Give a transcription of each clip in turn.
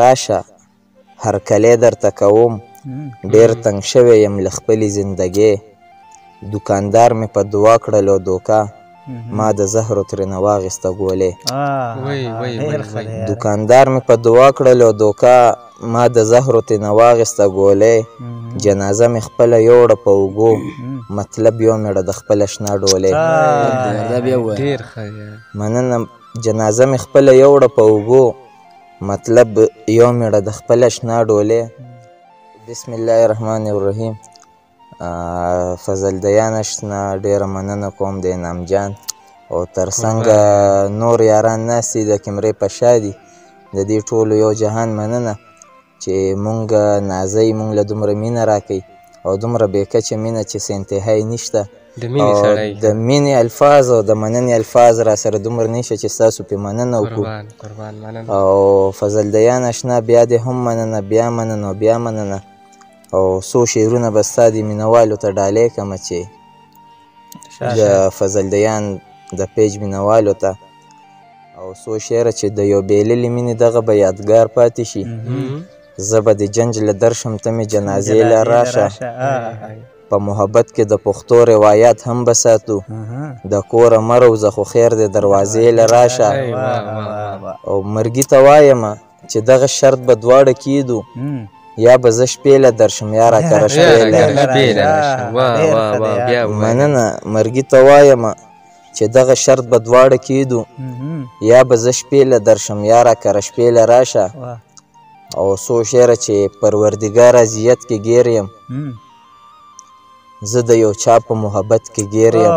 راشه هرکلی درته کوم، ډېر تنګ شوی یم له خپلې زندګۍ. دوکاندار مې په دعا کړلو دوکه، ما د زهرو ترېنه واخیسته ګولۍ. دوکاندار مې په دعا کړلو دوکه، ما د زهرو ترېنه واخیسته ګولۍ. جنازه مې خپله یوړه په اوږو، مطلب یو مېړه د خپل اشنا ډولۍ. مننه. جنازه مې خپله یوړه په اوږو، مطلب یو مېړه د خپل اشنا ډولۍ. بسم الله الرحمن الرحیم. فضل دیان اشنا ډېره مننه کوم د انعام جان او ترڅنګ نور یاران ناست دي د کیمرې په شا دي، د دې ټولو یو جهان مننه چې مونږ نازوي، مونږ له دومره مینه راکوي او دومره بې کچه مینه چې څه انتها یې نشته. د مینې الفاظ او د مننې الفاظ را سره دومره نشته چې ستاسو پې مننه وکړو. او فضل دیان اشنا بیا دې هم مننه، بیا مننه او بیا مننه. او څو شعرونه به ستا دې مینهوالو ته ډالۍ کړم چې د فضل دیان د پیج مینهوالو ته، او څو شعره چې د یو بېللې مینې دغه به یادګار پاتې شي. زه به د جنج له درشم، ته مې جنازې له راشه. په محبت کې د پښتو روایت هم به ساتو، د کوره مه روځه خو خیر دی دروازې له راشه. او مرګي ته وایم چې دغه شرط به دواړه کیدو، یا به زه شپې له درشم یا راکره شپې له. مننه. مرګي ته وایم چې دغه شرط به دواړه کیدو، یا به زه شپې له درشم یا راکره شپې له راشه. او څو شعره چې پروردګار اذیت کې ګیر یم، زه د یو چا په محبت کې ګیر یم.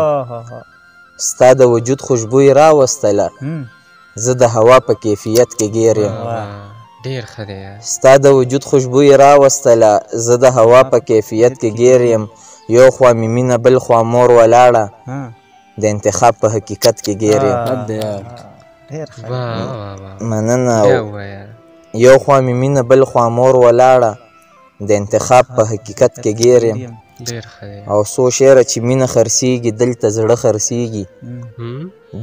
ستا د وجود خوشبوی راوستله، زه د هوا په کیفیت کې ګیر یم. ډېر ښه دی. ستا د وجود خوشبوی راوستله، زه د هوا په کیفیت کې ګیر یم. یو خوا مې مینه بل خوا مور ولاړه، د انتخاب په حقیقت کې ګیر یم. مننه. یو خوا مې مینه بل خوا مور ولاړه، د انتخاب په حقیقت کې ګیر یم. او څو شعره چې مینه خرڅېږي دلته زړه خرڅېږي،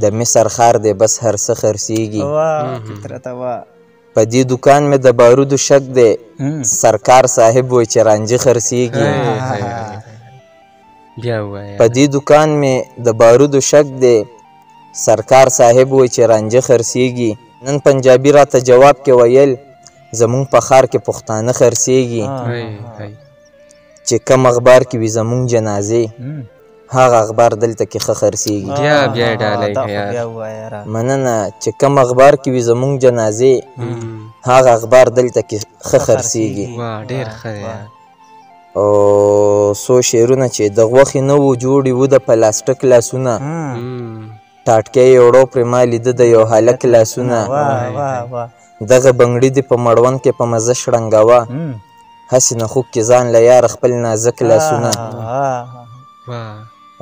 د مصر ښار دی بس هر څه خرڅېږي. په دې دوکان مې د بارودو شک دی، سرکار صاحب وایي چې رانجه خرڅېږي. په دې دوکان مې د بارودو شک دی، سرکار صاحب وایي چې رانجه خرڅېږي. نن پنجابي راته جواب کې ویل، زمونږ په ښار کې پښتانه خرڅېږي. چې کوم اخبار کې وي زمونږ جنازې، هغه اخبار دلته کې ښه خرڅېږي. مننه. چې کوم اخبار کې وي زمونږ جنازې، هغه اخبار دلته کې ښه خرڅېږي. او څو شعرونه چې د غوښې نه وو جوړې وو د پلاستیک لاسونه، ټاټکی یې وړو پرې ما لیده د یو هلک لاسونه. دغه بنګړي دې په مړوند کې په مزه شړنګوه، هسې نه خوک کې ځان له یاره خپل نازک لاسونه.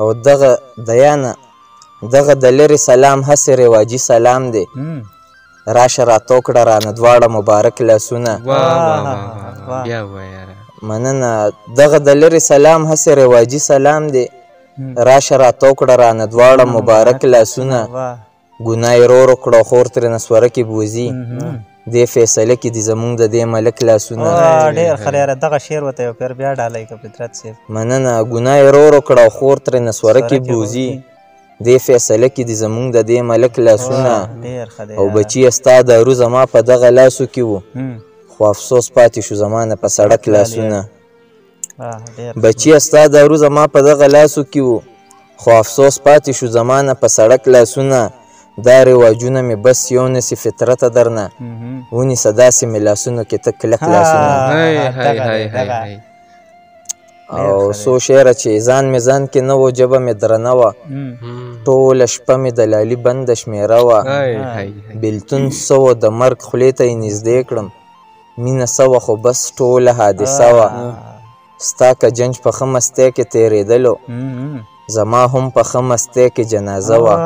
او دغه دیانه دغه د لرې سلام هسې رواجي سلام دی، راشه راتو کړه رانه دواړه مبارک لاسونه. مننه. دغه د لرې سلام هسې رواجي سلام دی، راشه راتو کړه رانه دواړه مبارک لاسونه. ګناه یې رور کړه خور ترېنه سوره کې بوځي، دې فیصله کې دي زمونږ د دې ملک لاسونه. ډېر ښه یاره، دغه شعر ورته یو پیر بیا ډالۍ کړه فطرت صاحب. مننه. ګناه یې رور کړه خور ترېنه سوره کې بوځي، دې فیصله کې دي زمونږ د دې ملک لاسونه. او بچیه ستا دارو زما په دغه لاسو کې وو، خو افسوس پاتې شو زما نه په سړک لاسونه. بچیه ستا دارو زما په دغه لاسو کې وو، خو افسوس پاتې شو زما نه په سړک لاسونه. دا رواجونه مې بس یو نسي فطرته درنه ونیسه، داسې مې لاسونو کې ته کلک لاسونه. او څو شعره چې ځان مې ځان کې نه و، ژبه مې درنه وه، ټوله شپه مې د لالي بنده شمېره وه. بېلتون څه و د مرګ خولې ته یې نږدې کړم، مینه څه وه خو بس ټوله حادثه وه. ستا که جنج په ښه مستۍ کې تېرېدلو، زما هم په ښه مستۍ کې جنازه وه.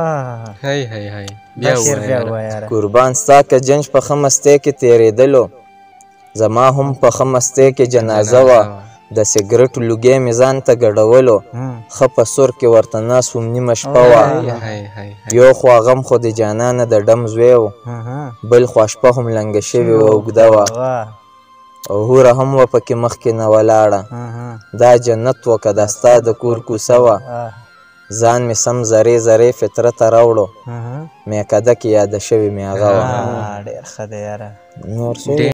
قربان ستا که جنج په ښه مستۍ کې تېرېدلو، زما هم په ښه مستۍ کې جنازه وه. د سګرټو لوګی مې ځان ته ګډولو، ښه په سر کې ورته ناست وم، نیمه شپه وه. یو خوا غم خو د جانانه د ډم زوی و، بل خوا شپه هم لنګه شوې وه، اوږده وه، او هوره هم وه پکې مخکې نه ولاړه. دا جنت وه که دا ستا د کور کوڅه وه؟ ځان مې سم ذرې ذرې فطرته راوړو، میکده کې یاده شوې مې هغه وه. ډېر ښه دی یاره. نور څه؟